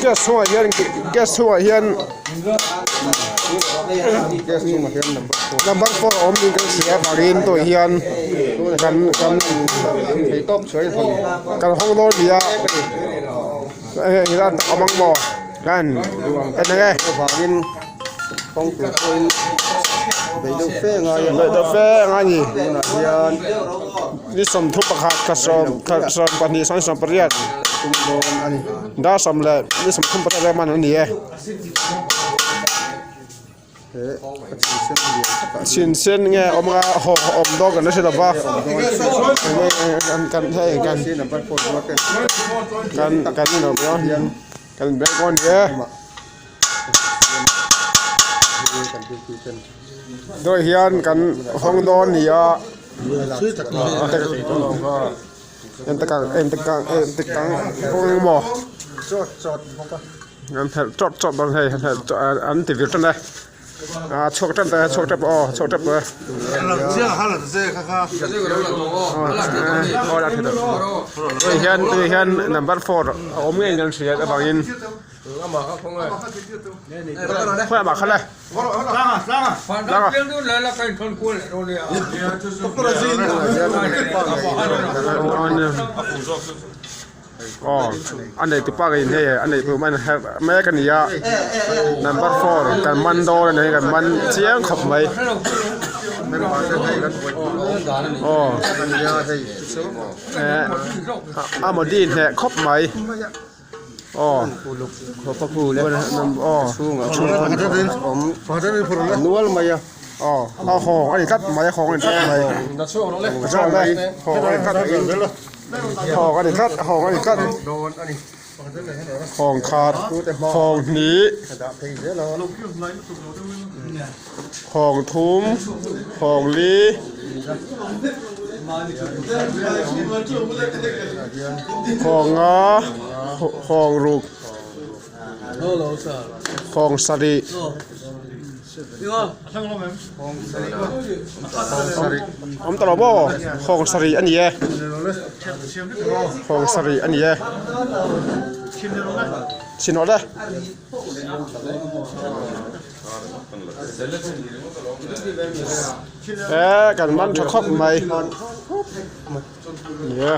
Gas chhungah hian gas chhungah hian number four a awm niin kan hria avangin tawih hian kan kan kan hawng dawn a ni a hei hian a awm ang maw kan en ang e. Beih deuh fe ang a ni ni 31 thla 12 28 dar 10 ni 38 vel man a ni e. Chhinchhian nge awm anga haw awm dawn kan la hre lova kan hei kan kan kan kan bank aw ni e. Dawi hian kan hawng dawn a ni a engtikang maw an phelh chawt chawt dawn hei an ti vir tan e a chhuak tan tawh e chhuak tep aw chhuak tep tawh e hei hian hei hian number four a awm ngei kan hriat avangin. Khawiah mah kha le. Aw a nei tupa ngei hei a nei pawh man herh mek a ni a number four kan man dawn a ni kan man chiang khawp mai aw eh a modi hneh khawp mai. Aw aw nual mai a aw a hawng a ni tlat mai a hawng a ni tlat mai hawng a ni tlat hawng a ni tlat hawng a ni tlat hawng khat hawng hnih hawng thum hawng li. Khawnga hawng ruk hawng sarih awm ta lo maw hawng sarih a ni e hawng sarih a ni e chhin rawh le. Eee kan man tha khawp mai. Nia.